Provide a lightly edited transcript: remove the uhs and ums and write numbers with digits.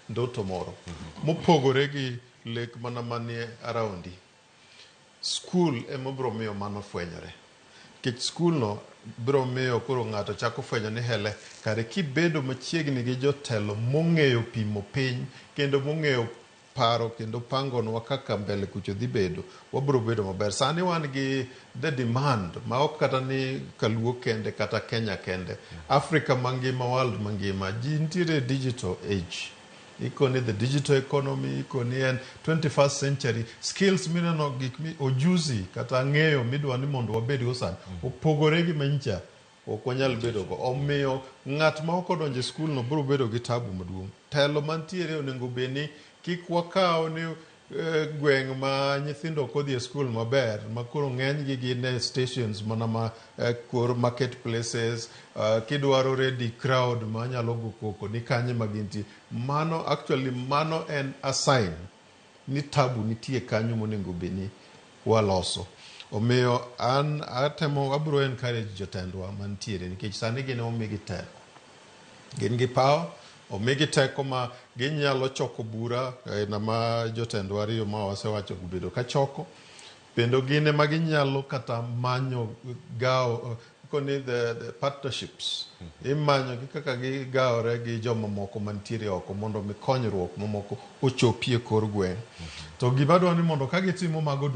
ndoto moro mopogore gi lek mana manie aroundi. Skul ema biro miyo mano fwenyore. Nikech skul no biro miyo koro ng'ato chako fwenyo ni hele kare kibedo machiegni gi jotelo mong'eyo pimo piny kendo mong'eyo paro kendo pangonwa kaka mbele kucho dhi bedo, wabiro bedo maber. Sani wan gi the demand ma ok kata ni kaluo kende kata Kenya kende, Africa mangima, world mangima, ji nitiere digital age. Ikoni the digital economy, ikoni en 21st century skills mineno gik mi ujuzi kata ng'eyo midwa ni mondo wabedgo sani opogore gi manyicha ok wanyal bedo go. Omiyo ng'at ma ok odonjo e skul no biro bedo gi tabu maduong'. Telo mantiere onego bed ni kik wakaw ni gweng' ma nyithindo ok odhi e skul maber ma koro ng'enygi gin e stations mana ma kor market places, kidwaro ready crowd manyalo go koko ni kanye ma gintie. Mano actually mano en a sign ni tabu nitie kanyo monego bed ni waloso. Omiyo an atemo abiro encourage jotendwa mantiere nikech sani gin omigi teko. Gin gi power, omigi teko ma ginyalo choko bura aina ma jotendwa ariyo ma wasewacho obedo ka choko. Kendo gin ema ginyalo kata manyo gawo koni the partnerships. Imanyo gi kaka gigawore gi jomamoko mantiere oko mondo mi konyruok mamoko ochopie kor gweng'. To gima adwa ni mondo ka gitimo mago duto